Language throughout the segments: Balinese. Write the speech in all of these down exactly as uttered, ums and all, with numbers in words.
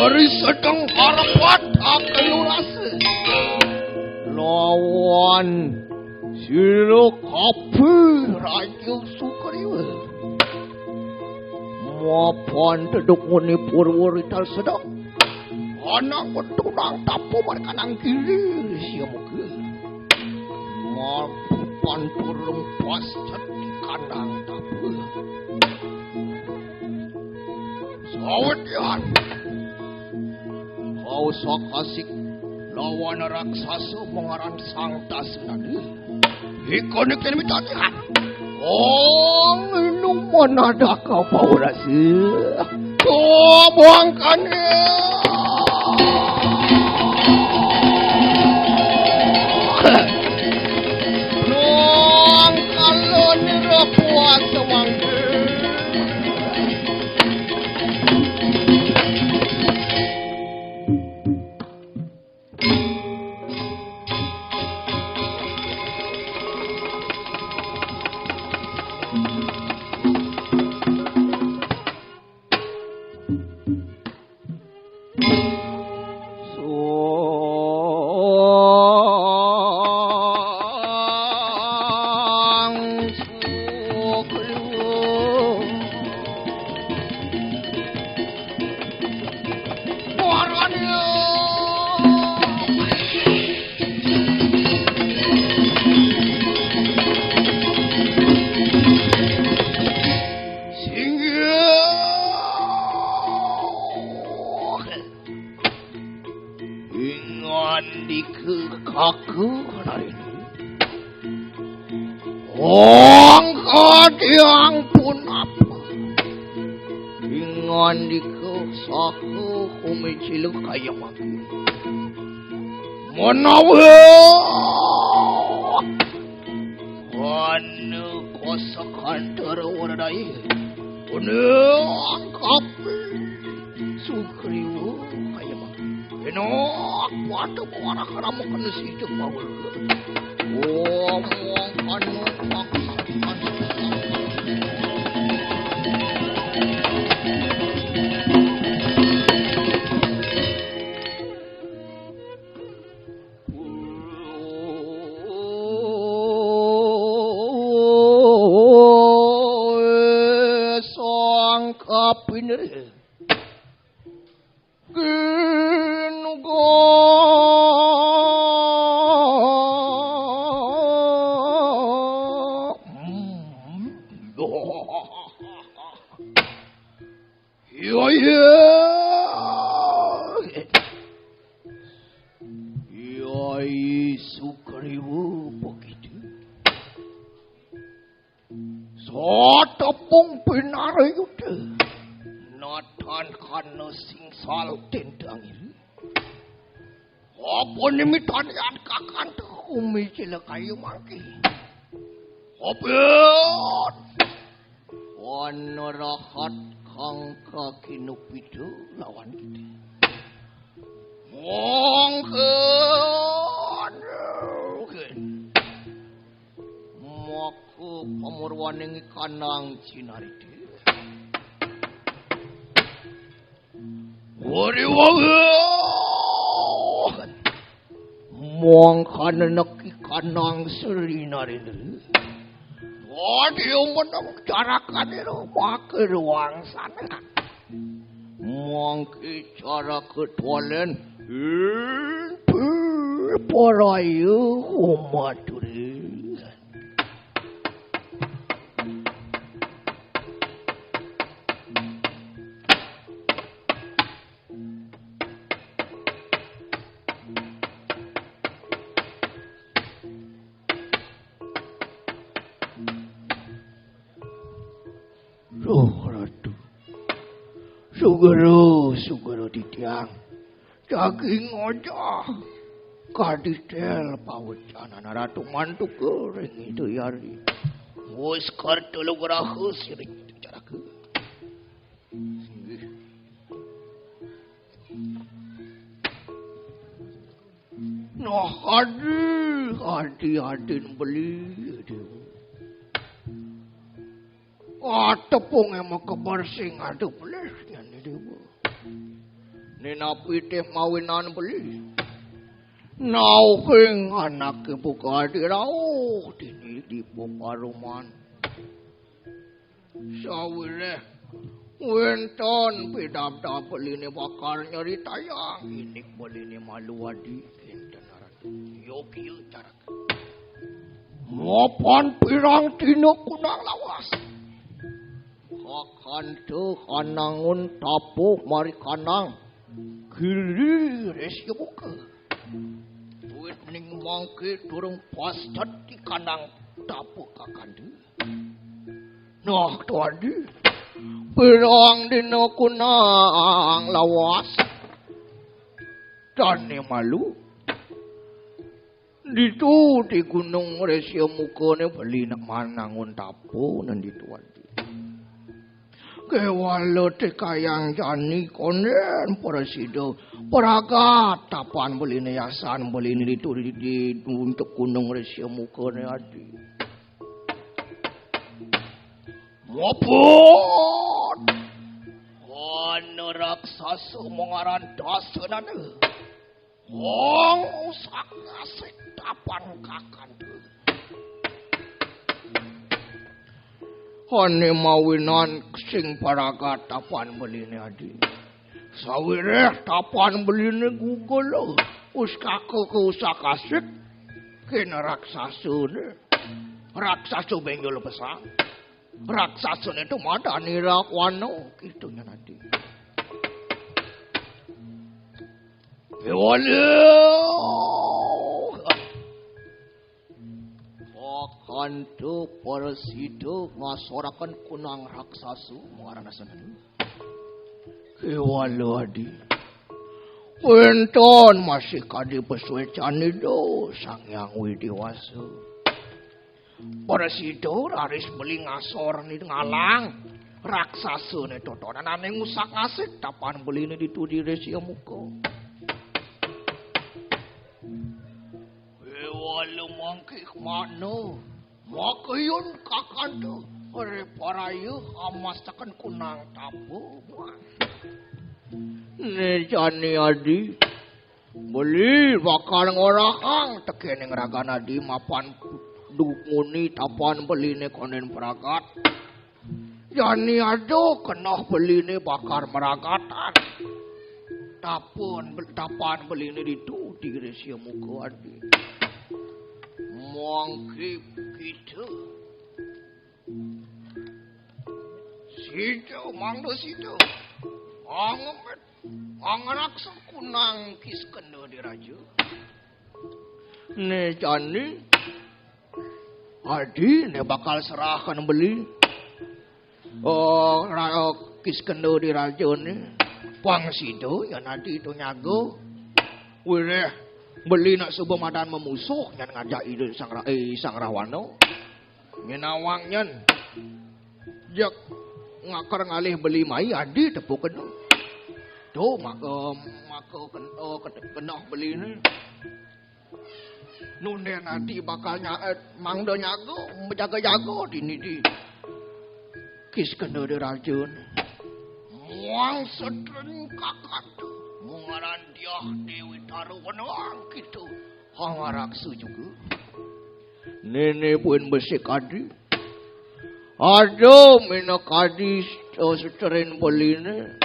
Ri sedeng karepat akan rasa lawan sira kabeh Raja Sugriwa. Mapan teduk ngene Purwa Rital sedeng. Anang wetunang tapo markanang kiri sia muka. Mapan turung pas jati kandang tapo. Sawetyan kau sakasik lawan raksasa mangaran Sang Tasenadi. Iko nikin mitatihan. Ong inu manadaka paurasi. Kobangkane. Nang kalon nira puasa mangke. Sang Sugriwa. Singgih. Ingandika kaka Narendra. Angkadiang pun apa? Ingandika saka kumi ciluk kaya maki. Menawa ana kosa kantara waradai. Ana angkap Sugriwa kaya maki. Enak pada muara karama kena situ bawul. Omong anu paksa. Sang kapinir. Kinuga. Iya, iya. Yai Sugriwa begitu. Satepung pinarayuda. Natan kana singsal tendang iri. Apa nimitanian kakanta kumi cilakayu mangki? Abet. Ana rahat kang kakinupida lawan kita. Mongkon. Maka pamurwaning kanang cinarita. Wari wawuh. Mongkana neki kanang Sri Narendra. Wadi meneng carakane maka ruang sana. Mangke cara ketwalen. Inti paraya umaturi. Duh, Ratu. Sugero, sugero titiang. Daging aja. Kadidel pawecanan Ratu mantuka ring Ida Yari. Wis kerta lugraha siring caraka. Inggih. Nah, adi, adi, adin beli, Dewa. Atepung emang kebersing ada belis nyane, Dewa. Ninapi teh mawinan beli. Nauhing anake buka dirauh dini di paruman. Sawireh wénten pidabdab beline bakal nyeritayang indik beline malu adi kinten aran. Yo kieu carake. Mapan pirang dina kunang lawas. Kakanta kanangun tapuh mari kanang giri resi buka. Duit ning mangke durung pastet di kanang tapuh kakanta. Nah, tuadi. Pirang dina kunang lawas. Dane malu. Ditu di gunung Resya mukane beli nak manangun tapuh nan ditu adi. Kewala tekayang jani konden prasida pragat tapan beline yasan beline ditu di, di untuk gunung Resya mukane adi. Mopot. Ana raksasa mangaran Dasanana. Wong usak ngasik tapan kakanda. Ane mawinan sing paragat tapan beline adi. Sawireh tapan beline gugul. Uskaka ke usak asik. Kena raksasane. Raksasa benjol pesan. Raksasane tumadani Rakwana. Gitu nya nanti. Waduh. Pakantu prasida ngasoraken kunang raksasa marana sanana. Kewala adi. Wénten masih kadi pesuécan Ida Sang Hyang Widi Wasa. Prasida raris beli ngasor ni ngalang raksasane totonan ane ngusak ngasik tapan beline ditu di Resya muka. Wala mangkih mana? Makayun kakanda. Reparaya amastaken kunang tapuh. Ne jani adi. Beli bakal ngorahang tekening ragan adi mapan dunguni tapan beline konden pragat. Jani ada keneh beline bakal meragatan. Tapan, tapan beline ditu di Resya muka adi. Mangke kita. Sida, mangda sida. Angemet, angraksa kunang Kiskenda Diraja. Ne jani, adi ne bakal serahkan beli. Oh, ra-, oh, Kiskenda Diraja ne. Pang sida, yan adi to nyaga. Wireh, beli nak suba madan memusuh, nyan ngajak Ida Sang Ra-, eh, Sang Rawana. Nyen awang nyen. Jak ngakar ngalih beli mai adi tepuk kena. Tuh, maka, maka ken-, oh, ken-, keneh beli ne. Nunden adi bakal nya-, eh, mangda nyaga, menjaga-jaga dini di. Kiskenda Diraja ne. Muang setren kakanda. Mungaran Diah Dewi Taruh wenang kita. Hangaraksa juga. Nene pun besik adi. Ada mina kadi, eh, setren beline.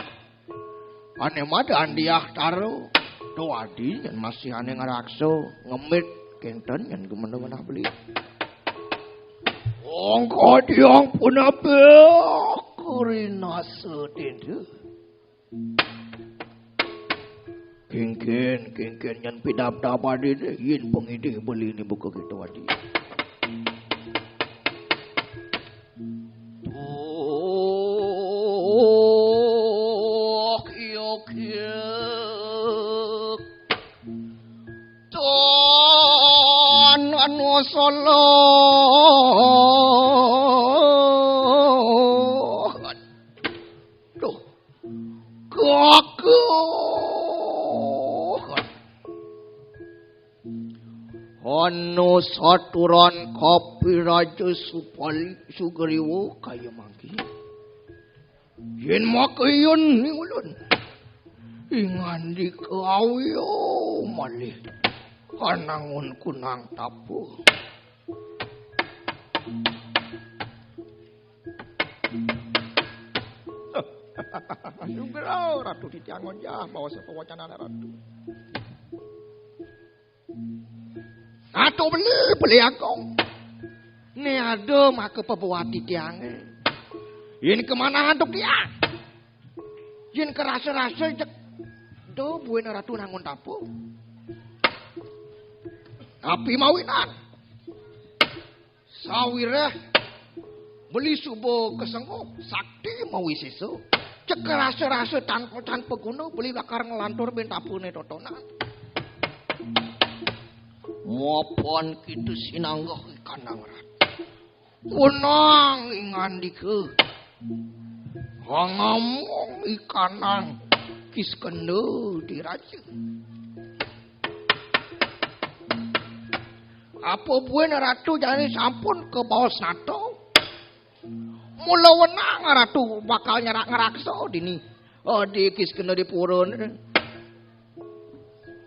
Ane madan Diah Taruh. To adi nyen masih ane ngaraksa. Ngemit kenten nyen gemena-mena beli. Wong kadi yang pun apa? Kurinasa tindu. Kengken, kengken nyen pidabdab adi ne, yen pengidih beli ne buka kita adi. Tuh, kiok, kiok. Tuan anu solo. Tuh. Gagah. Ana saturan kapi Raja Supali Sugriwa kaya mangkin. Yen makayun ni ulun. Ingandika awiya malih kanangun kunang tapa. Sugra Ratu titiang onjah baos pawacanan Ratu. Atuh beli, beli agung. Né ada maka pabuat titiangé. Yén kamanah antuk tiang. Yén karasa-rasa cék. Duh, buin Ratu nangun tapa. Napi mawinan? Sawiréh beli suba kasenguh, sakti mawisésa. Cék karasa-rasa tan, tan paguna, beli lakar nglantur bén tapané totonan. Mapan kita sinanggeh ikanang rat. Wenang ingandika. Ngamong ikanang Kiskenda diraja. Apa buin Ratu jani sampun kabaos nata? Mula wenang Ratu bakal nyerak ngraksa dini. Oh, di Kiskenda di purun.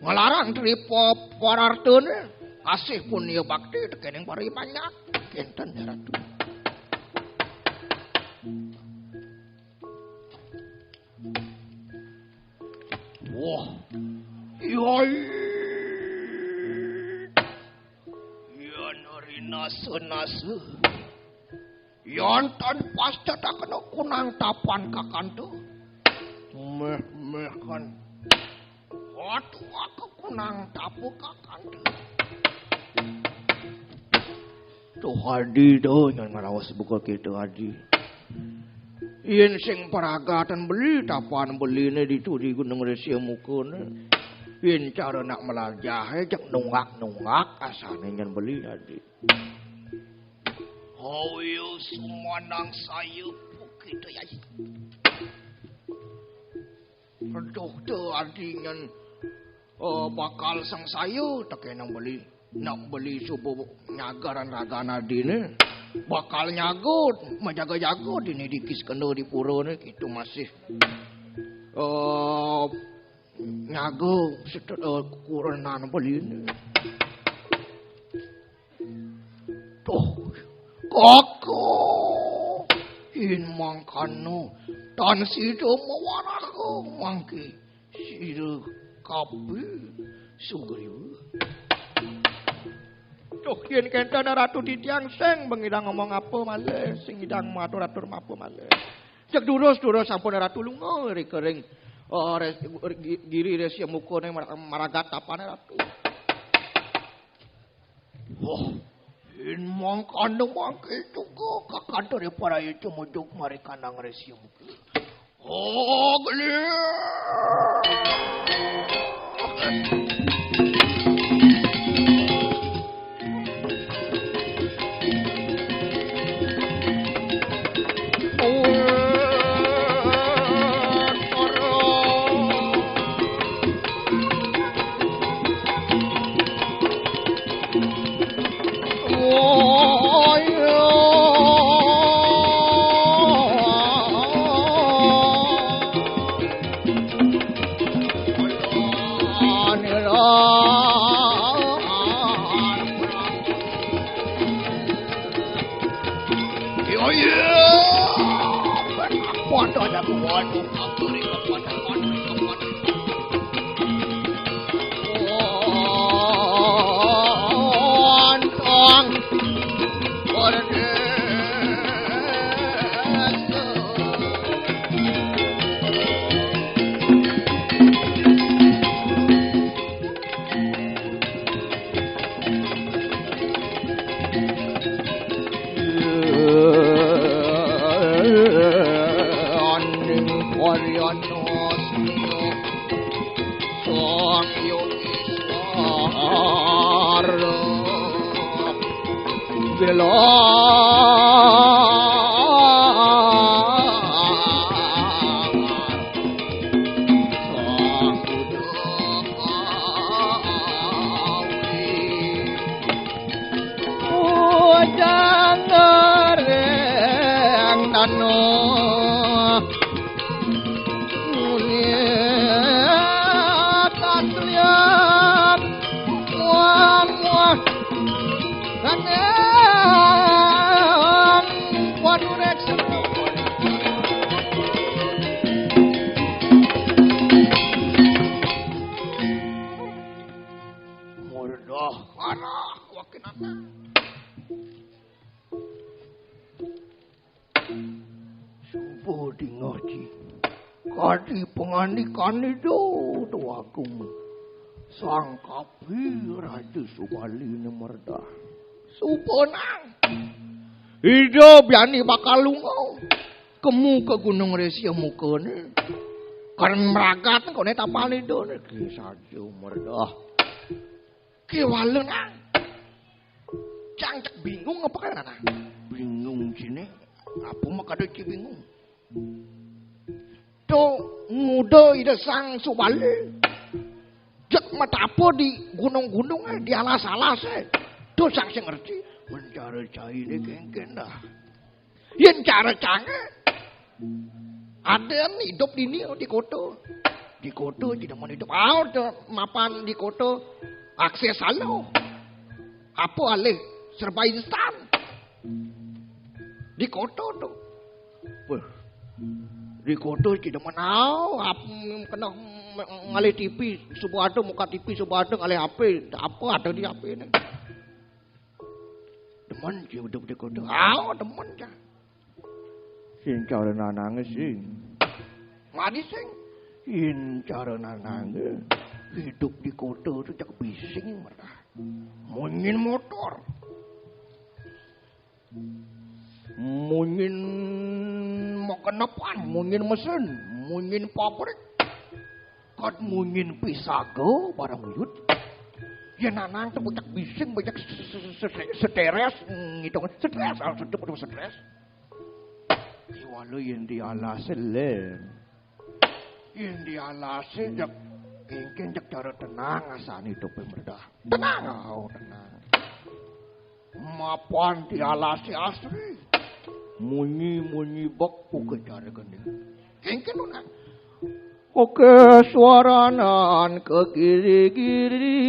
Nglarang tripa parartun. Kasih punia bakti tekening parimanyak. Kinten Ratu. Wah. Yai. Yan rinasa-nasa. Yan tan pascatna kunang tapan kakanta. Méh-méh kan. Aduh, aku kunang tapa kakanta. Tuh Adi to, nyan ngaraos buka kita Adi. Yén sing paragatan beli, tapan beliné ditu di Gunung Resi Mukané. Yén cara nak melajahé, cék nunggak-nunggak asané nyan beli Adi. Awiya sumanangsaya pukita Yai. Aduh, to Adi nyan, eh, bakal sangsaya tekéning beli. Nak beli suba nyagaran ragan Adiné. Bakal nyaga, majaga-jaga dini di Kiskenda di purané, kita masih, eh, nyaga setet-, eh, kurenan beliné. Tuh, kaka. Yén mangkana tan sida mawaraha mangké sira kabéh Sugriwa. Tuh, yén kénten Ratu titiang sing ngidang ngomong apa malih, sing ngidang matur-atur apa malih. Cék durus-durus sampun Ratu lunga rika ring, eh, res-, gi-, giri Resi Mukané mar-, maragat tapané Ratu. Wah, yén mangkana mangké juga kakanta Parayita mujug marikanang Resi Muka. Oh, geli. Yo, yo. Padha jagoan, kaburi, padha, padha, padha. Wantang. Padha. Aning Waryanosnya Sang Yogiswara. Bela. Ujang ring tanah. Suba dingeh, Ji. Kadi pangandikané do, Déwa Agung. Sang Kapi Raja Subali Merdah. Suba nang. Ida biani bakal lunga. Kemu ka Gunung Resi mukané. Kan mragat koné tapané do niki saja Merdah. Kéwala nang. Cang cek bingung apa kan nang? Bingung sini. Apa makada ci bingung? To nguda Ida Sang Subali. Jek matapa di gunung-gunung, eh, di alas-alas, eh. To sang sing ngerti. Mencara cainé kéngkén dah. Yén cara cangé, ada idup dini di kota. Di kota tidak mau idup. Ah, ada mapan di kota akses halo. Apa alih serba instan. Di kota tu. Wah. Di kota tidak menau apa kena ngalih T V, subuh ada muka T V, subuh ada ngalih H P. Apa ada di H P ini? Demen ci idup di kota. Ah, demen cah. Sing cara nanangé sing. Mani sing. Yen cara nanangé idup di kota tu cek bising merah. Munyin motor. Munyin makenepan, munyin mesin, munyin pabrik. Kat munyin pisaga barang uyut. Yén nanang tu bocah bising, bocah s-, s-, s-, s-, stres, ngitung stres, ah, sedep tu stres. Iwala yén di alas lén. Yén di alas jek, kéngkén jek cara tenang asané idup merdah. Tenang, oh, tenang. Mapan di alas asri. Munyi-munyi bek buka cara geni. Kéngkén tenang. Oke, suaranan ke giri-giri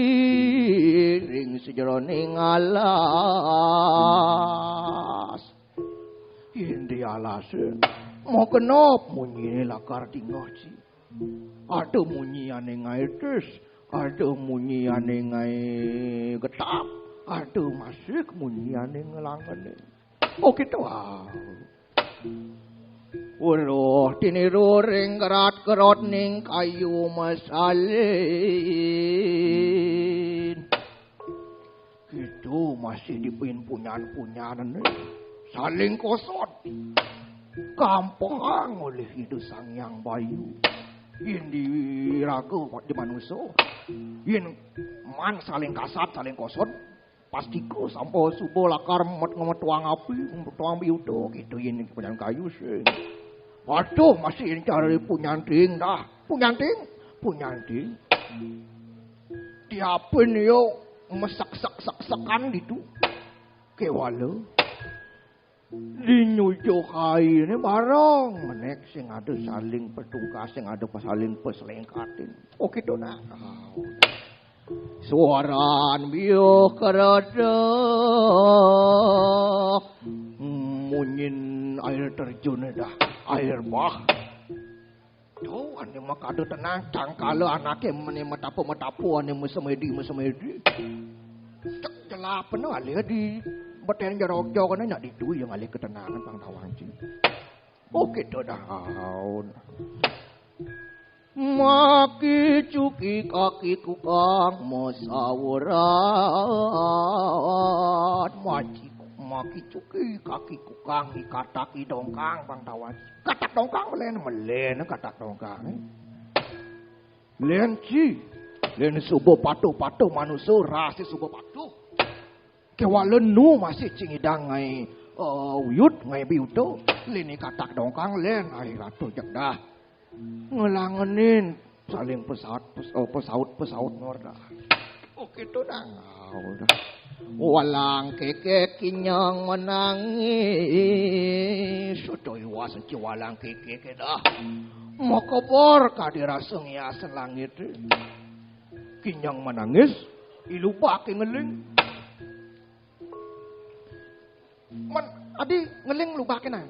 ring sejeroning alas. Yén di alas, mau kenop munyiné lakar dingeh, Ji. Ada munyi ané ngaé tis, ada munyi ané ngaé getap, ada masih munyi ané ngelangené. Oh, gitu, ah. Weruh tiniru ring kerat-kerot ning kayu masalin. Gitu masih dipin punyan-punyanan. Saling kosot. Kampang oleh Ida Sang Hyang Bayu. Yén di raga di manusa. Yén man saling kasat, saling kosot. Pastika sampo suba lakar met-, ngemetuang api, ngemetuang biuta, gitu yén punyan kayu sing. Waduh, masih yén cara punyanting dah. Punyanting, punyanting. Diapin yo mesek-sek-sek-sekan ditu. Kéwala. Di nyucuk kainé bareng menék sing ada saling petungkas, sing ada saling peselengkatin. Oh, gitu nah. Suaran biuh keredek. Munyin air terjun dah, air bah. Tuh, ané makada tenang, cangkala anaké mené metapu-metapu, ané mesemedi-mesemedi. Cek jelapna alih di beten jerojok ané nyak ditu yang alih ketenangan Pang Tawang, Ji. Oh, gitu dah. Maki cuki kaki kukang masawuran. Maci, maki cuki kaki kukang ikataki dongkang Pang Tawang. Katak dongkang melen, melen katak dongkang. Len ci, len suba patuh-patuh manusa, rasa suba patuh. Kéwala nu masih cingidang ngai, eh, uyut, ngai biuta, lini katak dongkang, len, ai ratu jek dah. Ngelangenin, saling pesaut, pes-, eh, pesaut, pesaut nor dah. Oh, gitu dah. Udah. Walang keke kinyang menangis. Sudah iwas ci walang keke dah. Makobor kadi rasa ngiasen langit. Kinyang menangis, ilubake ngeling. Men, adi ngeling lubake nang.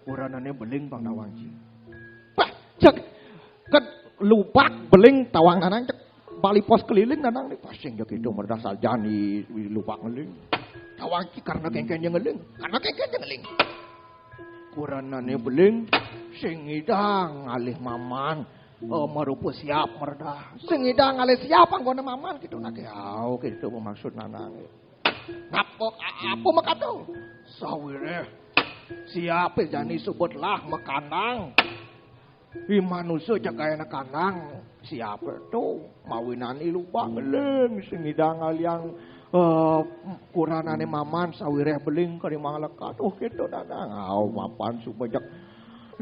Uranane beling Pang Tawang, Ji. Bah, cek. Ket lubak beling Tawang Nanang, cek. Bali pos keliling Nanang né, pas sing ya gitu merdah sajan di lubak ngeling. Tawang ki karena kengkeng ngeling, karena kengkeng ngeling. Kuranane beling, sing ngidang alih maman, eh, marupa siap merdah. Sing ngidang alih siap anggone maman gitu nake. Au gitu maksud Nanang. Ngapa, a-, apa makato? Sawireh siape jani subut lah makandang. I manusa jagaena kandang siape to? Mawinan i lubak ngeling sing ngidang aliang, eh, kuranane maman sawireh beling kari manglekat. Oh, keto Nanang. Au, mapan subejek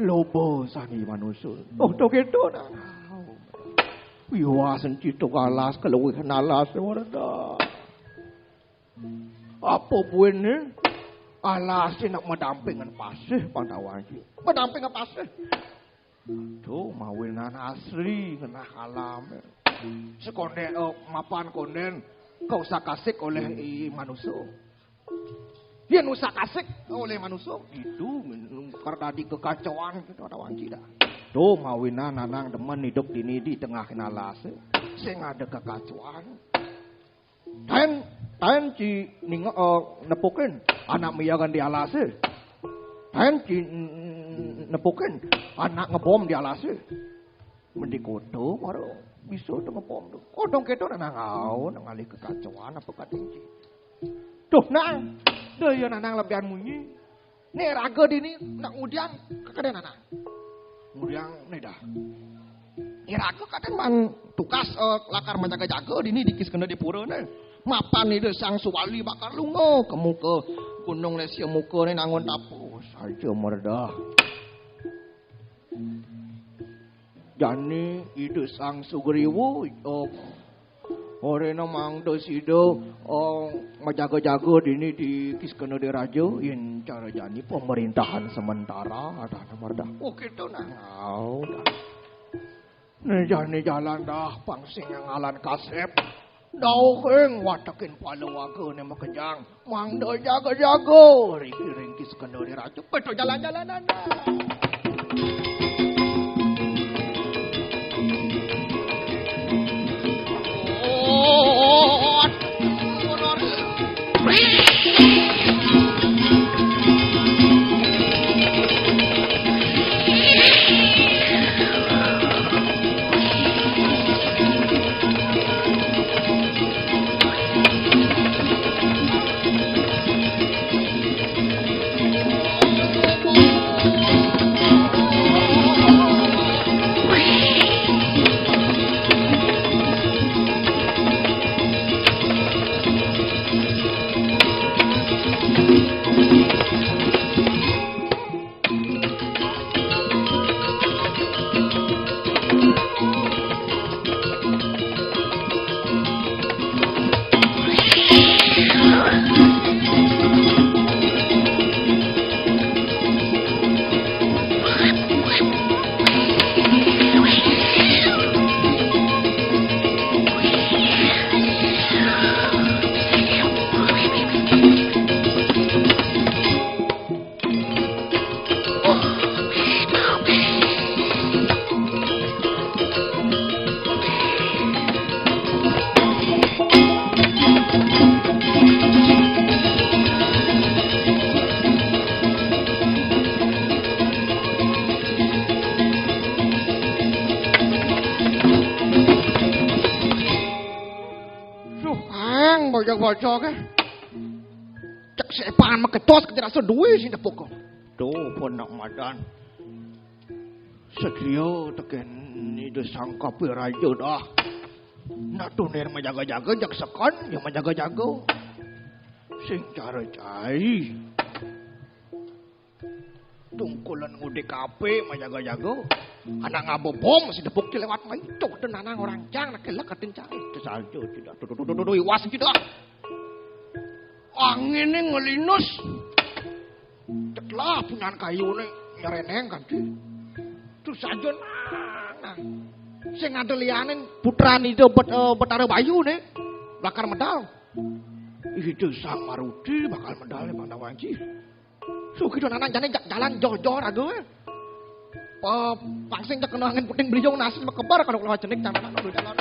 loba sani manusa. Oh, to keto Nanang. Au. Wiwa sencito alas keluwih nalas warda. Apa buine? Alase nak madampingan pasih, Pandhawan iki. Madampingan pasih. Duh, mawinan asri ngenah alam. Sekonden, eh, mapan konden kausak-asik oleh i manusa. Yen usak-asik oleh manusa, itu kar dadi kekacauan kita Pandhawan iki dah. Duh, mawinan Nanang demen idup dini di tengah alase. Sing ada kekacauan. Taen, taen ci ninga, eh, nepukin anak miyagan di alase. Taen ci n-, nepukin anak ngebom di alase. Mending koto mara bisa to ngebom to. Kodong keto Nanang au, nang alih kekacauan apa kating ci. Duh, Nang. Duh, ya Nanang lebihan munyi. Né raga dini nak ngudiang kekeden anak. Ngudiang né dah. Né raga kadén man tugas, eh, lakar majaga-jaga dini di Kiskenda Dipura né. Mapan Ida Sang Suwali bakal lunga ke muka Gunung Lesya Muka né nangun tapu. Saja merdah. Jani Ida Sang Sugriwa, eh, orena mangda sida, eh, majaga-jaga dini di Kiskenda Diraja, yen cara jani pemerintahan sementara, adana merdah. Oh, gitu, nah. Au, dah. Né jani jalan dah, pang sing ngalan kasep. Dauh ing watekin palawagane makejang. Mangda jaga-jaga, ring-ring Kiskenda Diraja. Betul jalan-jalanan dah. Duh, ang bocah-bocah ke. Cek sepan maketos ke rasa duwe sing tepuk. Duh, pun nak madan. Setia teken Ida Sang Kapiraja dah. Nak tuner majaga-jaga, jak sekan ya majaga-jaga. Sing cara cai. Tungkulan ngudik kape majaga-jaga. Anak ngabo bom si depuk ci lewat main. Cok, dan anak orang cang, nak kelak katen cai. Tersalju tidak. Tuh, tuh, tuh, tuh, tuh, tuh, iwas tidak. Angine ngelinus. Ceklah punyan kayune nyereneng kan, Ci. Terus aja nang. Sing ada lianin putrane itu bet-, eh, Betara Bayu ne. Lakar medal. Itu Sang Maruti bakal medal ne Bang Dawanji. Sugi to nanang jane ja-, jalan jor-jor aduh. Eh, pangsing cek kena angin puting beliung nasi mekebar kalau lewat jenik cang nanang udah jalan.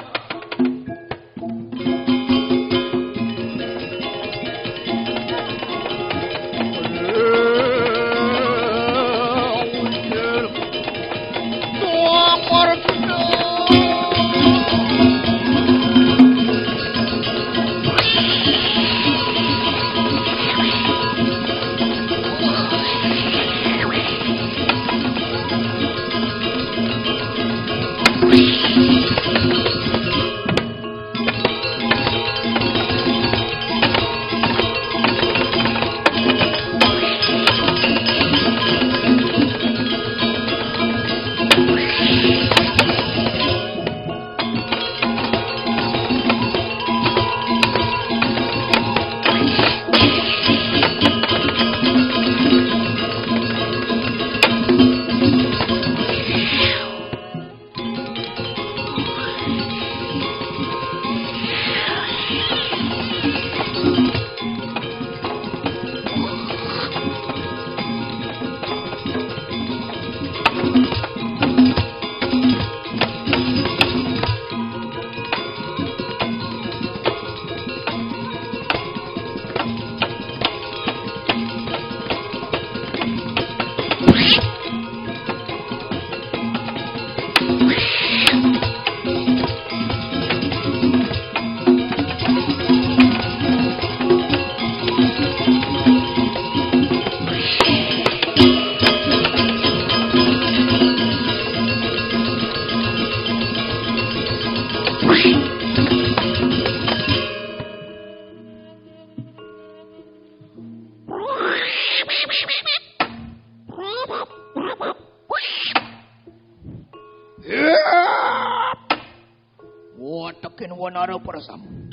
Tekin wanara prasam.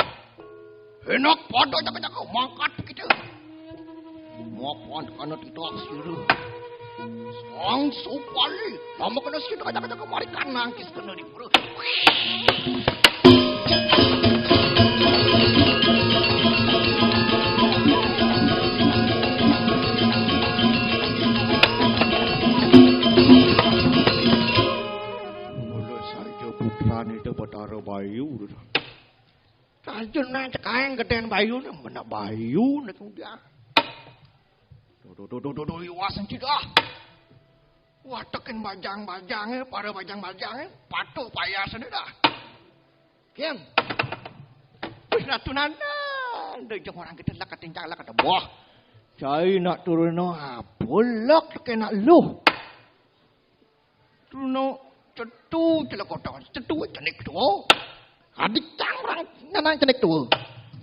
Enak pada jaga-jaga mangkat kita. Mapan kana titah sira. Sang Supali, nama kena sira jaga-jaga marikan nangkis kena di pura. Mula saja putrane Dewatara Bayu. Saja nang cekaeng geden Bayu, nang bener Bayu, nang kemudian. Duh, duh, duh, duh, duh, duh, iwas sing cidah. Watekin bajang-bajange, para bajang-bajange, patuh payasane dah. Kian. Wis Ratu Nana, ndek jeng orang kita lek ketincang lek ketemu. Cai nak turun no, apa lek tekenak luh. Turun no, cetu celekotong, cetu cenik tuh. Adik cang orang nanang cenik tuh.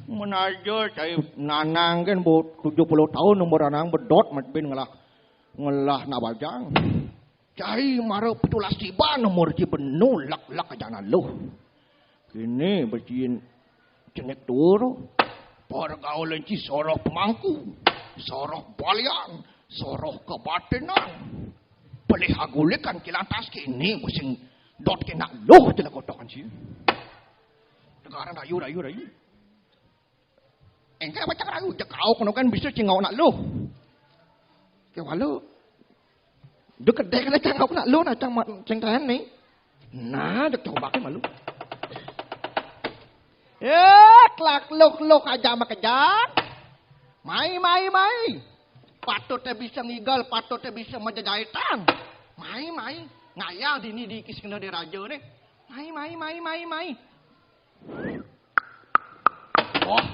Menaja cai nanang kan bo tujuh puluh tahun umur anang bedot mat bin ngelah, ngelah nak bajang. Cai mara pitulas tiba nomor ci benu lak-lak aja naluh. Kini beciin cenik tuh. Pergaulan ci soroh pemangku, soroh balian, soroh kebatinan. Pelih agulikan ki lantas kini musim dot kena luh tidak kotokan ci. Tegaran rayu, rayu, rayu. Engke apa cak rayu, cak kau kena kan bisa cingau nak luh. Ke walu. Dek kedek kena cang kau nak luh, nah cang ma-, cang keren nih. Nah, dek coba ke malu. Eh, klak luk luk aja makejang. Mai, mai, mai. Patut te bisa ngigal, patut te bisa majajaitan. Mai, mai. Ngayal dini di kis kena di raja nih. Mai, mai, mai, mai, mai. Wah,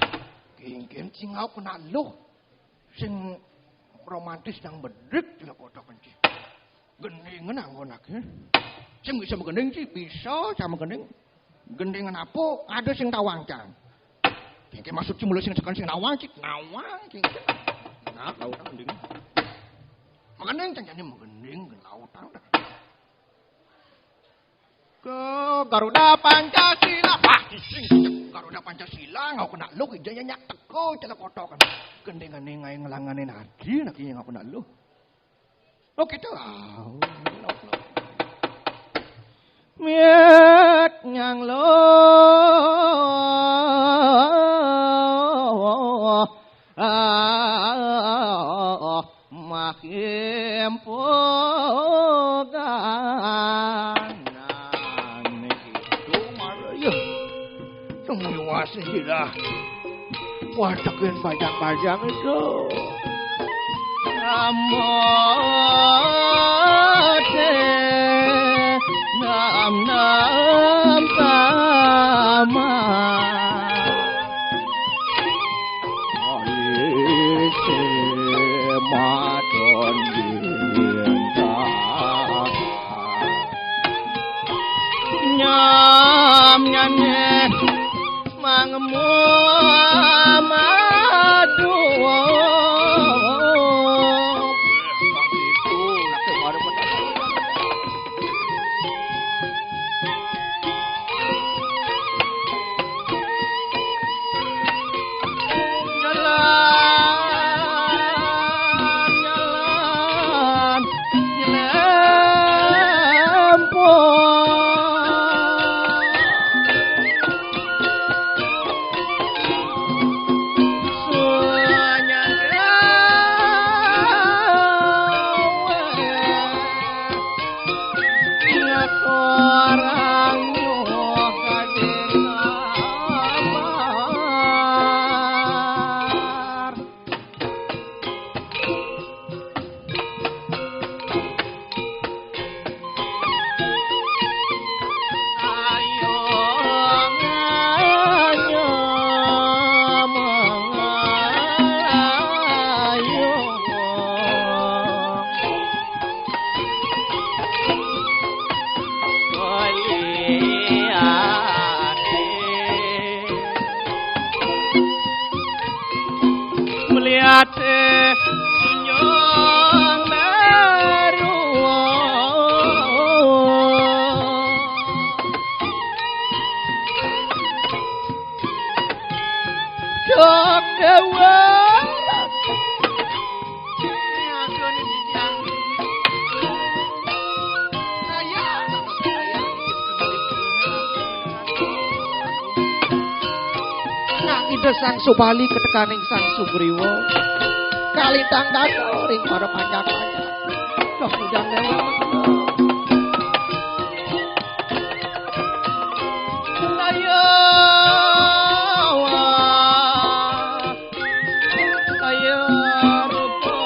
kingkin sing aku nak luh. Sing romantis nang bedrik tidak kotak kenci. Gendingan anggo nak, eh. Sing bisa magending sih, bisa sama gending. Gendingan apa? Ada sing tawang, Cang. Kingkin maksud sing mula sing tekan sing nawang, cik nawang, cik. Nah, lautan gending. Magending, Cang, jane magending, lautan dah. Ke Garuda Pancasila. Wah, dising. Garuda Pancasila, ngau kena lu, ija nyak teko, celek kotokan. Gendingane ngai ngelangane nadi, nak iya ngau kena lu. Oh, gitu. Ah, lok, lok. Miet nyang lo. Ah, makin poganan. Nah, niki itu malah, ya. Tunggu iwase sira. Watekin bajang-bajang itu. Amote nam nam tama. Alise maton dinta. Nyam nyane mangemu madu. Jalan, jalan, nyelempung. Suanya gawe. Ingat orang nyuh kadin kamar. Melihat senyum baru. Dewa. Nak ida Sang Subali ketekaning Sang Sugriwa. Kalintang dada ring para panjak-panjak. Duh, udan lewat. Ayo, ayo, rupa.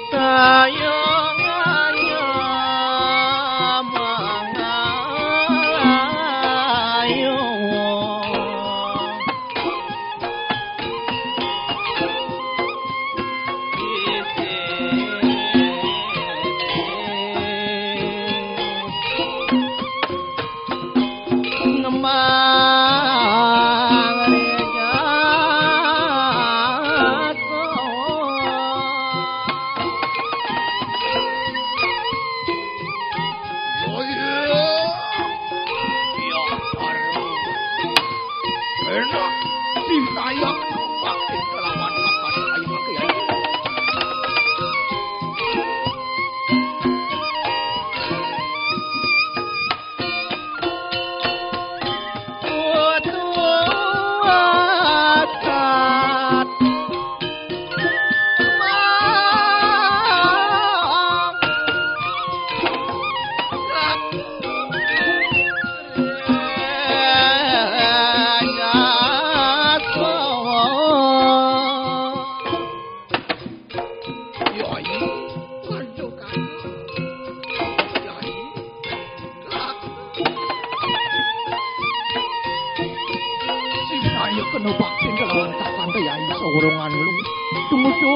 Kaya nganyam mangayu. Ngemang ring jagat. Oh iya. Iya, baru. Enak. Sing sayang. Makin kelawan makan. Ayo, makan, ayo. Yai, kado-kado. Yai, sing ayo kena bakti kelawan kakang Yai saurungan lu. Tumuju.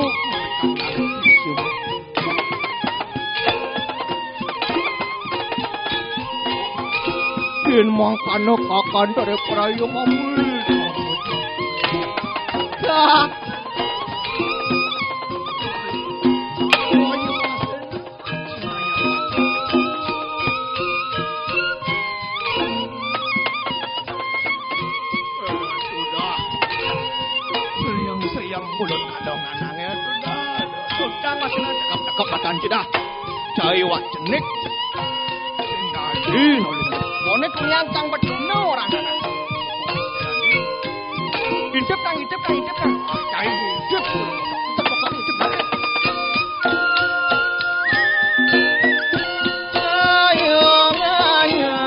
Yen mangkana kakang dari prayung. Dah. Sudah. Sayang-sayang mulut kadongan angel. Sudah. Sudah, masih cekap-cekap makan sudah. Cai wak cenik. Sing dadi nolih. Bonek nyantang bedino ora ana. Intip kang, intip kang, intip kang. Ah, cai intip. Intip, intip, intip. Ayo, ayo.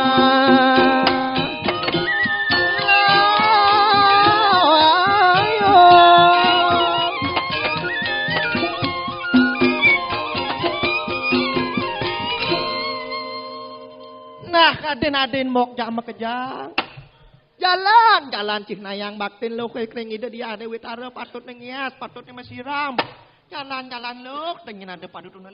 Ayo. Nah, adin-adin mok jak makejang. Jalan, jalan cihnayang baktin luh kring Ida Hyang Dewi Tara, patutne ngias, patutne masiram. Jalan, jalan luh, dingin ada padutune.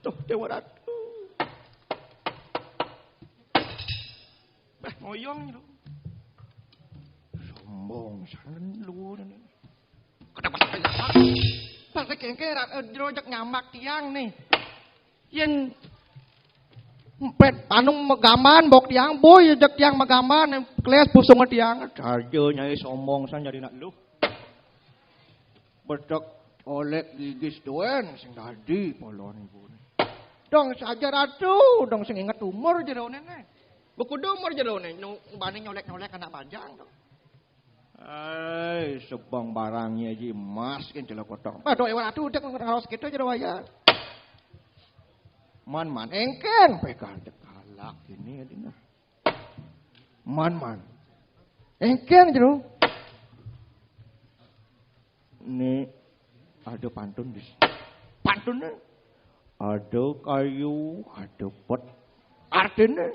Tuh, Dewa Ratu. Bah, ngoyong lho. Sombong sanget luwur. Kenapa sampai nyamak? Pas kengke ra-, eh, jero jek nyamak tiang nih. Yen pet anu megaman mbok tiang, boy jek tiang megaman, kles pusung tiang. Saja Nyai sombong san nyari nak lu. Bedek olek gigis doen sing dadi polon ibu. Dong saja Ratu, dong sing inget umur jerone ne. Bekudu umur jerone, nu-, bani nyolek-nyolek anak bajang dong. Ai, sebang barangnya ji emas kan celok kotong. Aduh, ewan Ratu udah ngaros gitu jero wayah. Man, man, engken pegang dekalak ini adina. Man, man. Engken jero. Ini ada pantun di sini. Pantunnya ada kayu, ada pet. Artinya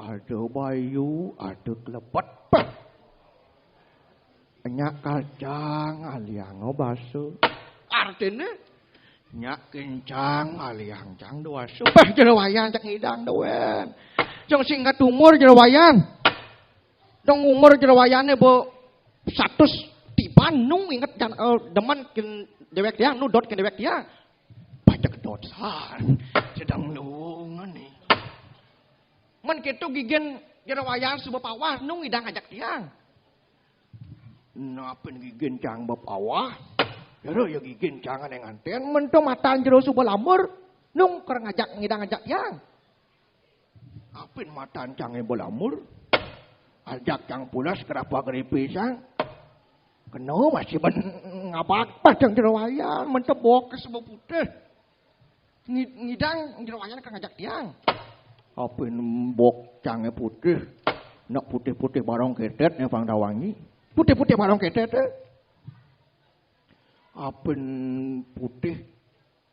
ada bayu, ada kelepet. Pet. Nyak kacang aliang baso. Artinya nyak kencang aliang cang doaso. Peh jero wayan cek ngidang doen. Jong singkat umur jero wayan. Dong umur jero wayane bo satus tiban nu inget jan, eh, demen kin dewek dia, nu dot kin dewek dia. Pacek dosan. Sedang lungan nih. Men keto gigen jero wayan suba pawah nu ngidang ajak tiang. Napin gigen cang bapawah. Jero ya gigen cangan yang nganten. Men to matan jero suba lamur. Nung ker ngajak ngidang ajak tiang. Apin matan cange belamur. Ajak cang pulas kerapa geripi sang. Keno masih ben ngabak padang jero wayan, mentebok ke sebab putih. Ngi-, ngidang jero wayan ke ngajak tiang. Apin mbok cange putih. Nak putih-putih barong ketet ne pang dawangi. Putih-putih barong ketet, eh. Apin putih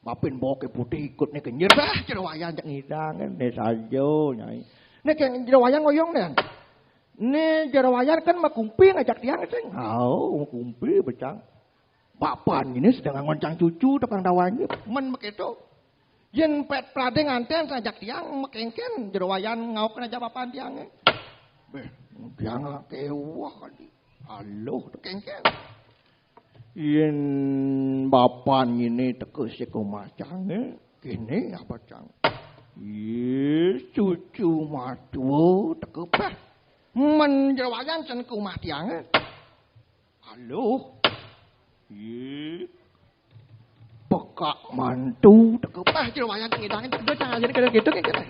Mapin boke putih ikut ne kenyir. Bah, jero wayan cek ngidang ne saja, Nyai. Ne ke jero wayan ngoyong ne. Ne jero wayan kan makumpi ngajak tiang sing. Au, makumpi becang. Bapan ini sedang ngoncang cucu tepang dawannya. Men begitu. Yen pet prading anten ngajak tiang mekengken jero wayan ngauk aja bapan tiange. Beh, tiang kewah kali. Aluh, kengken. Yen bapan ngene teka saka omah cange, kene apa cang? Yes, cucu matua teka peh. Men jero wayan sen ke omah tiange. Aluh. Ye. Pekak mantu teka peh jero wayan ngidang teka cang ajane kaya gitu kan kene.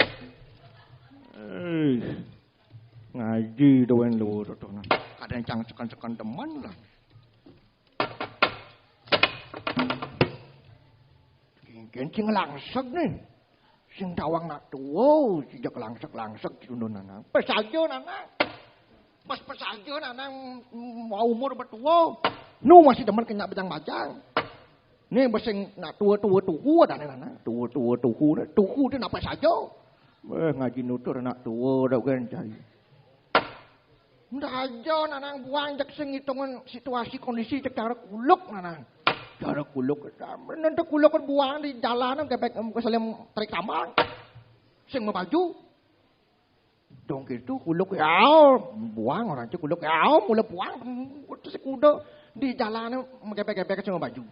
Eh. Ngaji doen luwur to nah. Kadang cang seken-seken temen lah. Kengken sing langsek nih. Sing tawang nak tua, sejak langsek-langsek si Tundun Nanang. Pesajo Nanang. Pas pesajo Nanang mau umur betua. Nu masih demen kena bajang-bajang. Nih besing nak tua-tua tuhu ada nih Nanang. Tua-tua tuhu, tuhu dia napa saja. Eh, ngaji nutur anak tua dah kan cai. Ndak aja nanang buang cek sing ngitungan situasi kondisi cek cara kuluk nanang. Cara kuluk. Nanti kuluk kan buang di jalan gebek em, keselem tarik tambang. Sing mau baju. Dong gitu kuluk ya buang orang cek kuluk ya mulai buang terus kuda di jalan gebek-gebek sing mau baju.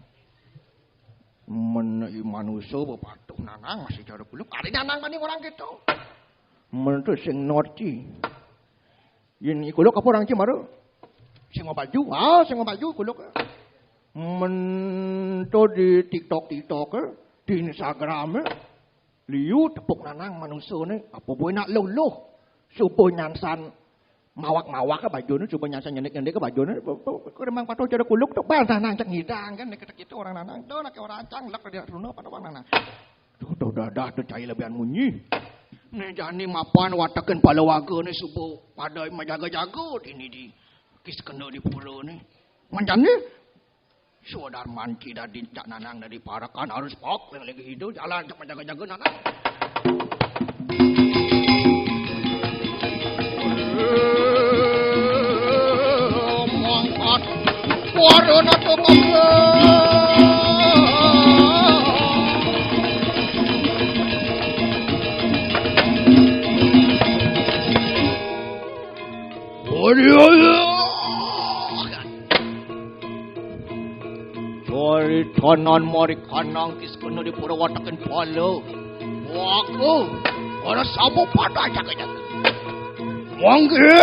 Men i manusa bepatuh nanang masih cara kuluk. Ada nanang maning orang gitu. Men tu sing ngerti. Yen iku lho apa orang cimara? Sing mau baju, ah sing mau baju iku lho. Mento di TikTok TikTok, di Instagram, liu tepuk nanang manusane, apa boy nak luluh, subuh nyansan mawak-mawak ke bajune, subuh nyansan nyenik-nyenik ke bajune, kok memang patuh cara kuluk tuh bantah nang cek ngidang kan, nek kita orang nanang, tuh nak orang cang lek dia runo pada orang nanang. Tuh, tuh dadah tuh cai lebihan munyi. Nih jani mapan wataken palawaga nih subuh pada majaga-jaga di ini di kis kena di pura nih. Manjani suadar manci dari cak nanang dari parakan harus pok yang lagi hidup jalan cak majaga-jaga nanang. Mangkat warna tepuk. Caritanan Marikanang kis kena dipura wataken pala. Waku, ora sapa pada jaga-jaga. Mangke.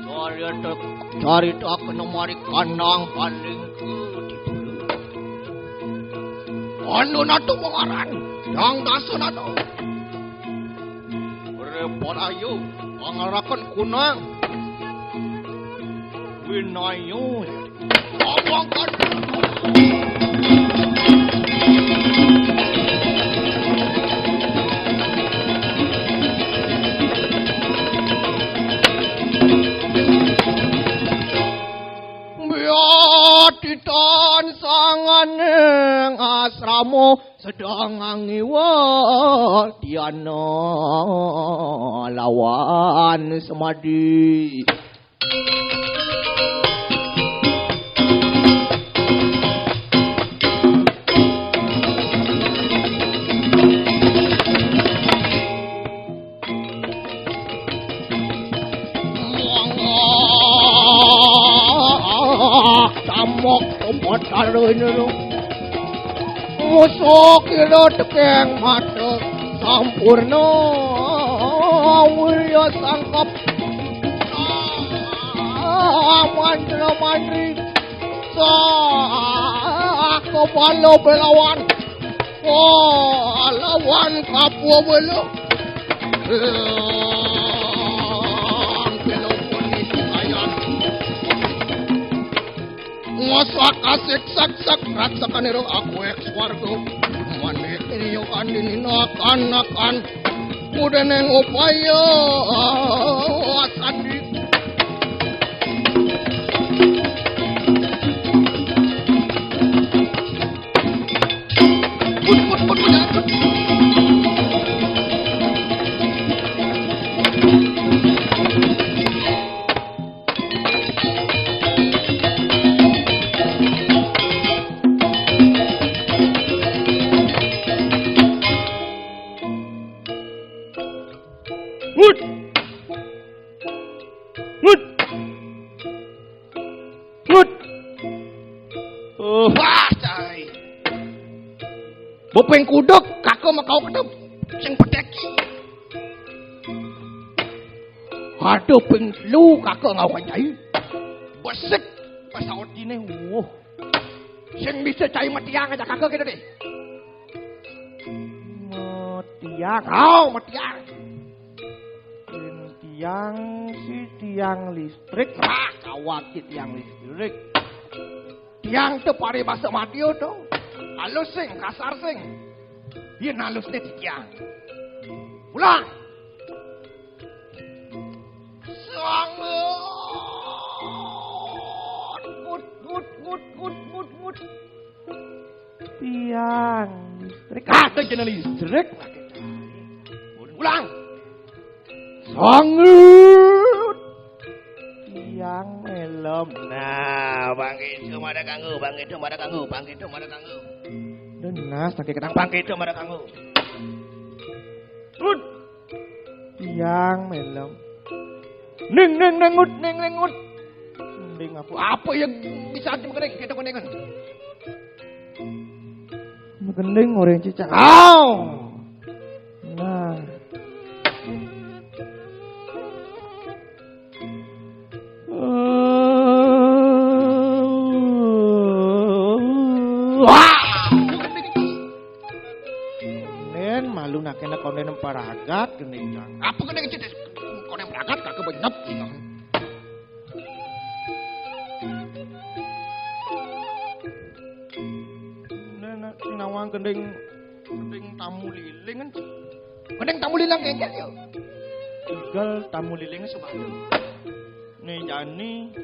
Carita, carita kena Marikanang paling kutipulu. Anu natu pengaran, Dang Dasanatu. Repot ayu, pangarakan kunang. Winayu. Abang kan. Biatitan sanganing asrama sedang angiwa diana lawan semadi. Tamok tempat taruh ini lu. Musuh kira tekeng mata sampurna wirya sangkap. Ah, mantra mantri. Sah kepala belawan. Oh, lawan kapua bela. Lawan bela pun itu ayat. Nguasa kasik sak-sak raksakanira aku ek swarga. Manik niyo kandini nakan-nakan. Udeneng upaya sandi. Ngut. Ngut. Ngut. Oh, wah, cai. Bopeng kuduk, kakak mau kau kedep. Sing pedek. Aduh, ping lu kakak ngau kan cai. Besek. Pesawat ini, wuh. Sing bisa cai metiang aja kakak gitu deh. Metiang, oh, metiang. Sing tiang si tiang listrik. Ah, kawat si tiang listrik. Tiang tu paribasa madio tu. Halus sing, kasar sing. Yen halusne di tiang. Ulang. Sanget. Ngut, ngut, ngut, ngut, ngut, ngut. Tiang listrik. Kagak jeneng listrik. Ulang. Sanget. Tiang melem. Nah, bangkit cuma ada kanggo, bangkit cuma ada kanggo, bangkit cuma ada kanggo. Denas, sakit ketang bangkit cuma ada kanggo. Ngut. Tiang melem. Ning, ning, nengut, ning, nengut. Ning apa? Apa yang bisa dipekening? Kita keningan. Mekening orang cicak. Au! Nah. Wah! Nen malu nakena konen paragat gending jang. Apa kena kecil? Konen paragat kagak benyep. Nen nawang gending gending tamu liling kan. Gending tamu liling kengkel yo. Tinggal tamu liling sebalik. Nih jani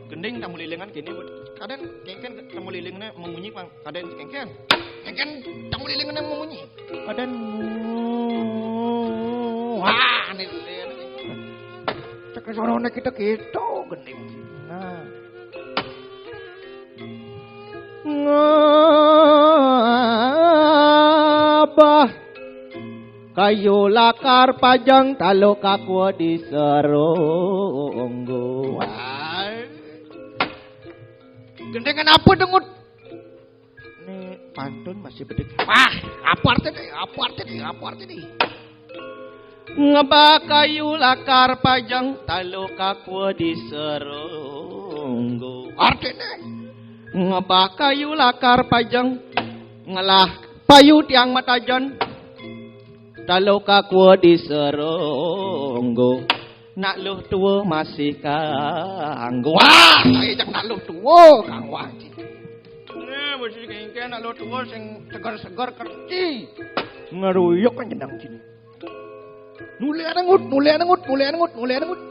gending tamu lilingan kini kadang kengken tamu lilingnya memunyi pang kadang kengken kengken tamu lilingnya memunyi kadang wah nih cek sorone kita gitu gending nah ngabah Kayu lakar pajang talo kakua di serunggu. Wah. Gendengan apa dengut? Ini pantun masih bedek. Wah, apa artinya? Apa artinya? Apa artinya? Ngebah kayu lakar pajang talo kakua di serunggu. Artinya? Ngebah kayu lakar pajang ngelah payu tiang matajan talo kakua di serunggu. Nak luh tua masih kanggo. Wah, saya cak nak luh tua kang wajib. Nah, mesti kengken nak luh tua sing segar-segar kerci. Ngeruyuk kan jenang sini. Nulih ada ngut, nulih ada ngut, nulih ada ngut, nulih ada ngut.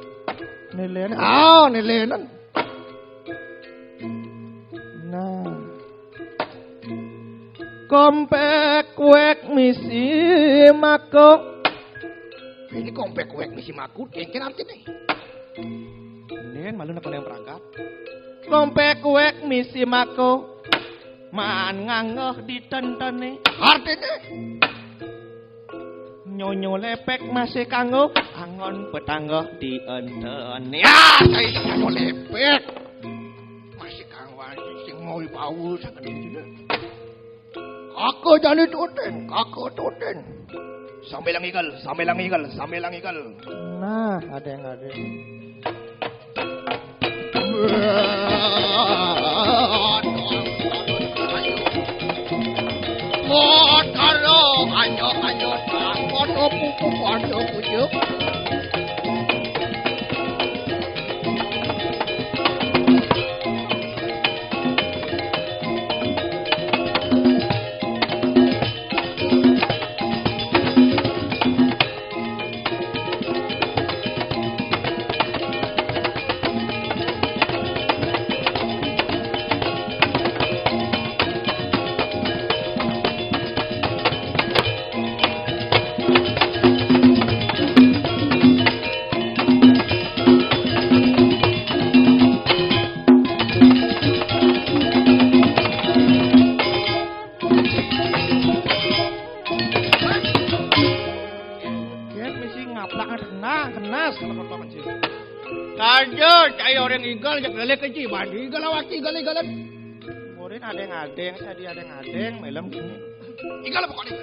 Nilai ada. Ah, nilai ada. Nah. Kompek wek misi mako. Ini kompek wek misi mako, kengken artinya. Ini kan malu nak yang perangkat. Kompek wek misi mako. Man nganggo ditentene. Artinya? Nyonyo lepek masih kanggo angon petanggo dienten. Ya, saya nyonyo lepek. Masih kanggo sing mau bau sakit itu. Kakak jani tutin, kakak tutin. Sambil ngigel, sambil ngigel, sambil ngigel. Nah, ada yang ada. Ayo, ayo, ayo, ayo, ayo, ayo, ayo, ayo, ayo. Ket misi ngaplak kena, kena, salah kotor kecil. Kajo, cai orang igal, jak lele kecil, bandi igal awak igal igalan. Murid adeng-adeng, tadi adeng-adeng, melem sini. Igal apa kok igal?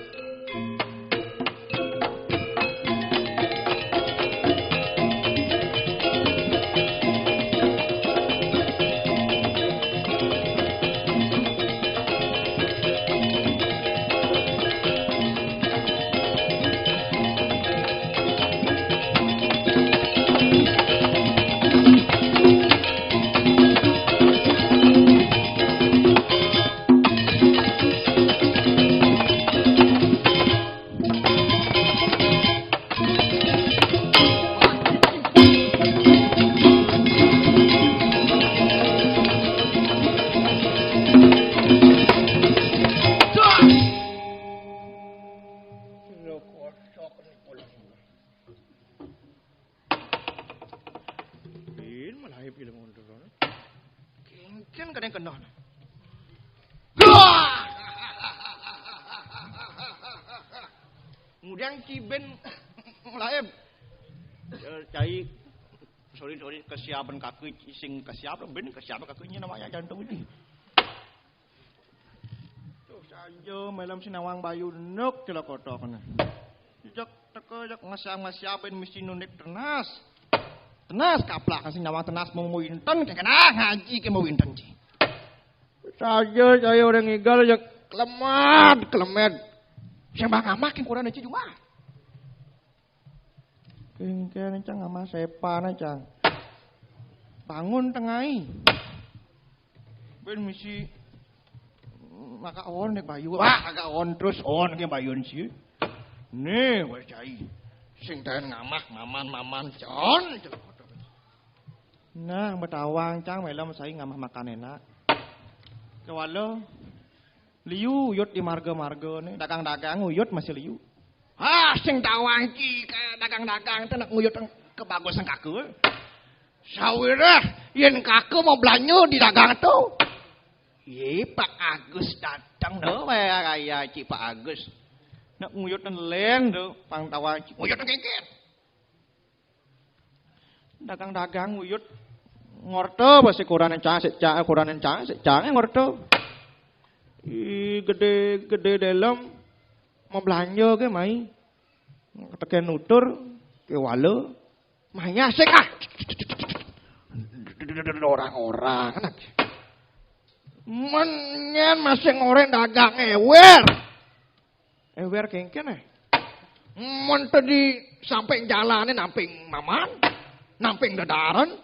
Bin malah aib ilmu nonton. Kengken kadang kena. Kemudian si Ben lain. Ya, cai sorry sorry kesiapan kaki sing kesiapan Ben kesiapan kakinya namanya jantung ini. Tuh saja malam si nawang bayu nuk celok kotok kena. Cek teka cek ngesiap ngesiapin mesti nunik ternas. Tenas kaplak kasih nawang tenas mau mau inten kena ngaji ke mau inten ci. Saja saya orang ngigal ya kelemat kelemet. Sembah ngamak yang kurang aja juga. Kengken cang ama sepan cang. Bangun tengai. Ben misi maka on nek bayu. Wah, agak on terus on ke bayun si. Nih, wes cai. Sing tahan ngamah maman maman con. Nah, betawang cang melem saya ngamah makan enak. Kewalo liu uyut di marga-marga nih, dagang-dagang uyut masih liu. Ah, sing tawang ki kayak dagang-dagang tuh nak nguyut kebagusan kaku. Sawirah, yen kaku mau belanja di dagang tuh. Iya, Pak Agus datang tuh, kayak kayak Ci Pak Agus. Nak nguyut nelen to, pang tawang. Nguyut kéngkén. Dagang-dagang nguyut. Ngorta basa korané cang, sik cang, korané cang, sik cang, ngorta. Ih, gedé-gedé délem. Mau belanja ké mai. Tekén nutur, ké wala. Mayah sik ah. Orang-orang. Men nyén masih ngoréng dagang éwér. Éwér kéngkén, eh. Men tadi samping jalané namping maman, namping dedaren.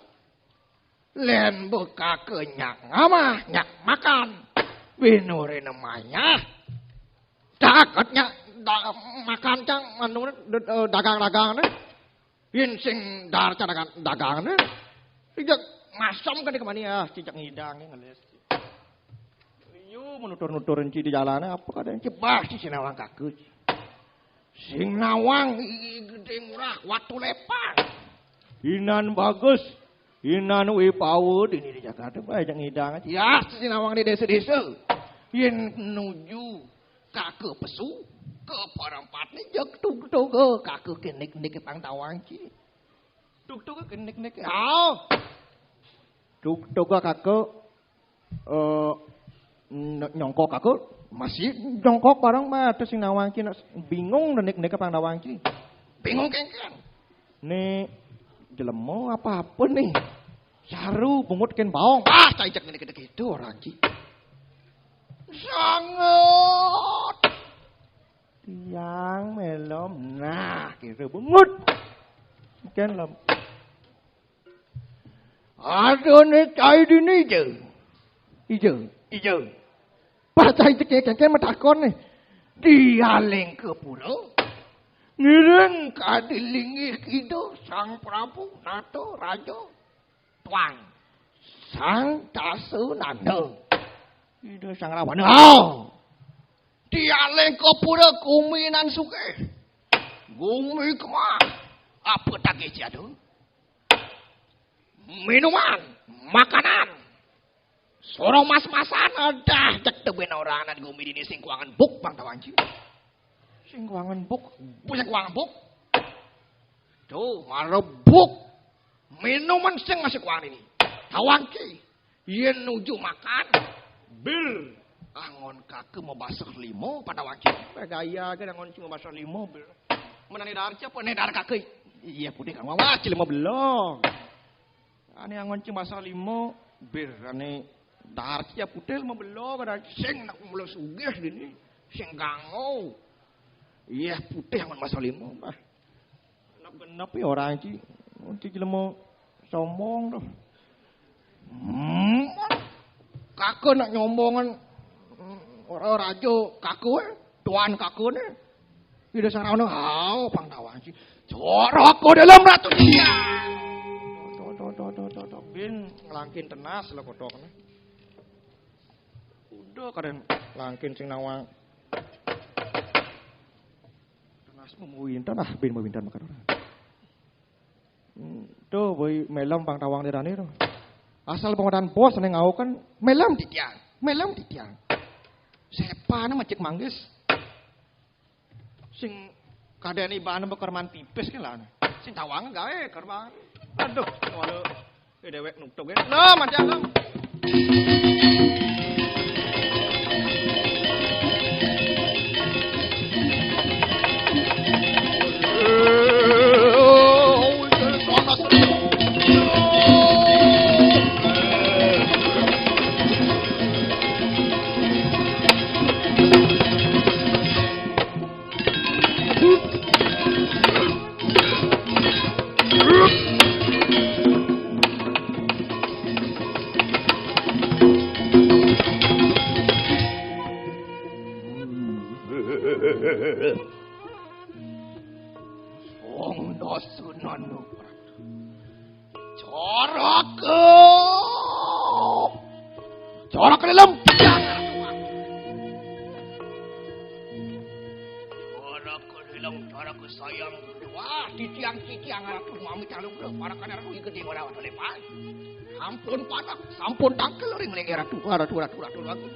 Lén beka ké nyak ngamah, nyak makan. Binuréné mayah. Caket nyak da-, makan cang anu d-, d-, dagang-dagangané. Yén sing dar ca dagang-dagangané. Ijak masem kadé kemani ah, cicak ngidang ngelis. Yu menutur-nutur enci di jalané apa kadé enci bah si sinawang kaku. Sing nawang i-, i-, gedé murah watu lepang. Inan bagus, inan wibawa dini di Jakarta baé jang ngidang. Ya, sinawang di désa-désa. Yén nuju kaka pesu, ke parempatné jeg tug-tuga kaka kénik-nik pang tawang ci. Tug-tuga kénik-nik. Ah. Tug-tuga kaka eh, ny-, nyongkok aku masih nyongkok bareng mah terus sing nawang ki nak bingung denik-denik pang nawang ki. Bingung kéngkén. Né jelema apa-apa nih. Saru bungut kén baong. Ah, cai cek denik-denik itu orang ki. Sangat. Tiang melom. Nah, gitu bungut. Kén lem. Adané cai dini ija. Ija, ija. Pas cai cekek kéngkén matakon né. Dialing ka pura. Ngiring kadi linggih Ida Sang Prabu Nata Raja. Tuan Sang Tasunanda. Ida Sang Rawana. Oh. Dialing ka pura guminan sugih. Gumi kemah. Apa tagih jadu? Minuman, makanan. Sorong mas-masan, adah cek tebén orang nan gumi dini sing kuangan buk, Bang Tawanci. Sing kuangan buk, bu sing kuangan buk. Tuh, marebuk. Minuman sing masih kuangan ini. Tawanci. Yén nuju makan, bir. Angon kaka mabasah lima, Pak Tawanci. Gaya kan angon cuma basah lima, bir. Menani dar siapa? Né dar kaka. Iya, putih kan. Wah, cilima belong. Ané angon cing basah lima, bir ané dar cia putih lima belas kadang sing nak mula sugih dini, sing ganggu. Iya putih angon basah lima, bah. Genep-genep ya orang ci, ci jelema sombong tuh. Hmm. Kaka nak nyombongan, hmm, orang raja kaka, eh, tuan kaka nih. Ida Sang Rawana, hao pang tawang ci. Corok ko dalam ratu. Iya. Tok, tok, tok, tok, tok, tok. Bin ngelangkin tenas lah kotok nih. Udah kadén ngelangkin sing nawang. Tenas mau winten ah, bin mau winten makan orang. Hmm, tuh, boy melem pang tawang dirani tuh. Asal pengodan bos neng au kan melem titiang, melem titiang. Sepan macik manggis. Sing kadén ibané bekerman tipis kan lah. Sing tawang gaé kerman. Aduh, waduh. Eh, déwék nutup kan. Lah, macam lah. Wong dosunan. Corok. Corok ke dalam. Corok ke dalam, corok ke sayang. Wah, titiang-titiang ratu mami calung ke para kan ratu gedé ora lepas. Ampun panak, sampun tangkel ring ring ratu, ratu, ratu, ratu, ratu.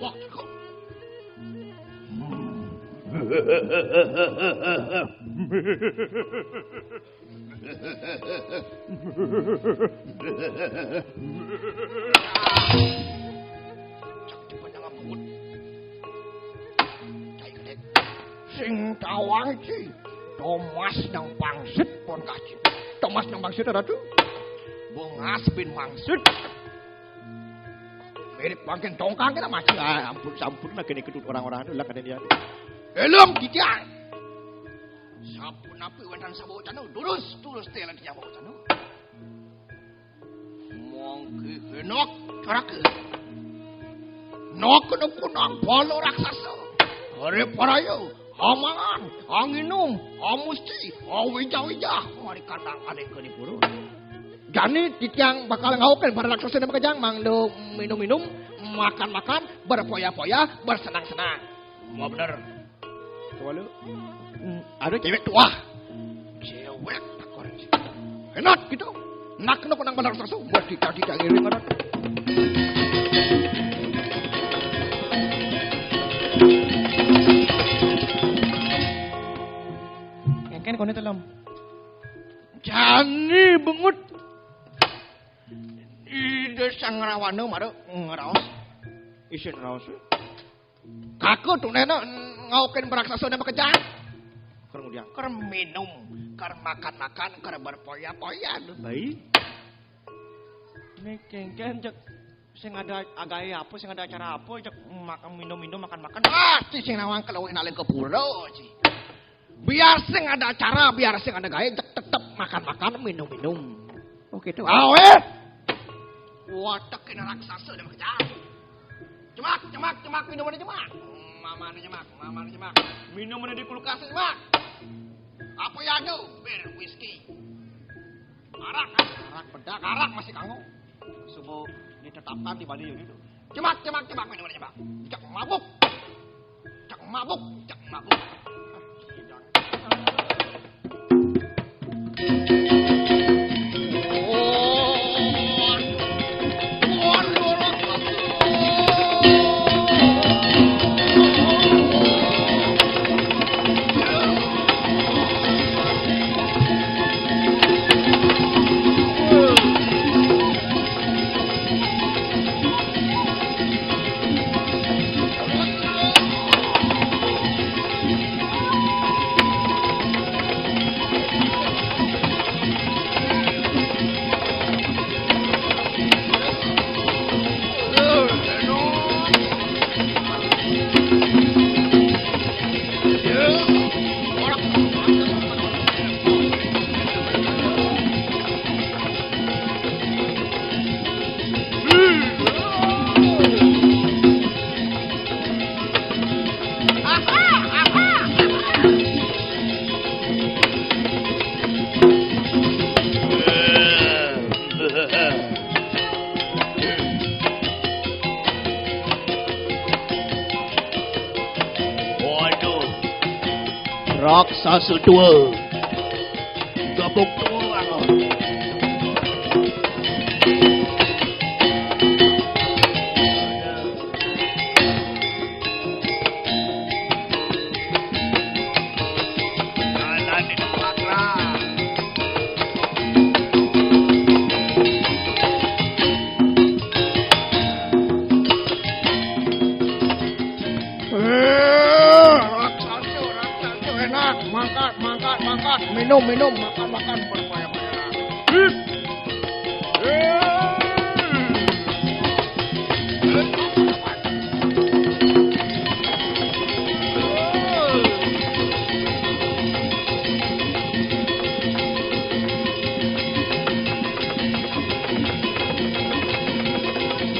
Wah, kok. Sing tawang iki Tomas nang pangsit pon kaji. Tomas nang pangsit, Ratu. Bungas bin pangsit. Mirip mangkin tongkang kena maju. Ah, ampun, sampun lah kene ketut orang-orang itu lah kene dia. Elong titiang. Sapunapi wonten sabocana durus, durus tela titiang bocana. Mangke enak carake. Nak kena punang bala raksasa. Are paraya, amangan, anginum, amusti, awija-wija. Mari kandang ade kene purun. Jani titiang bakal ngaukin para raksasa ini makejang mangdo minum-minum, makan-makan, berpoya-poya, bersenang-senang. Mau bener. Coba lu. Hmm, ada cewek tua. Cewek takon. Enak gitu. Nak kena punang bala raksasa, buat tidak tidak ngiring ada. Yang kan kono telom. Jani bengut. Ida Sang Rawana mara ngraos. Isin raos. Kaku tunena ngaukin bala raksasa ini makejang. Kemudian ker minum, ker makan-makan, ker berpoya-poya. Baik. Ini kengken cek sing ada agawe apa, sing ada acara apa, cek makan minum-minum, makan-makan. Pasti sing nawang keluwe nalika pura, Ci. Biar sing ada acara, biar sing ada gawe, cek tetep makan-makan, minum-minum. Oh gitu. Awe. Watek kena raksasa dah makejang. Cemak, cemak, cemak, minum ada cemak. Mamane cemak, mamane cemak. Minum ada di kulkas cemak. Apa ya anu? Bir, whisky. Arak, arak, bedak, arak masih kanggo. Sungguh ditetapkan di Bali ini. Cemak, cemak, cemak, minum ada cemak. Cek mabuk. Cek mabuk, cek mabuk. Waduh. Raksasa tua. Gabung tua, anu. Eh, raksasa, raksasa, enak. Mangkat, mangkat, mangkat. Minum, minum, makan, makan. Berpaya-paya.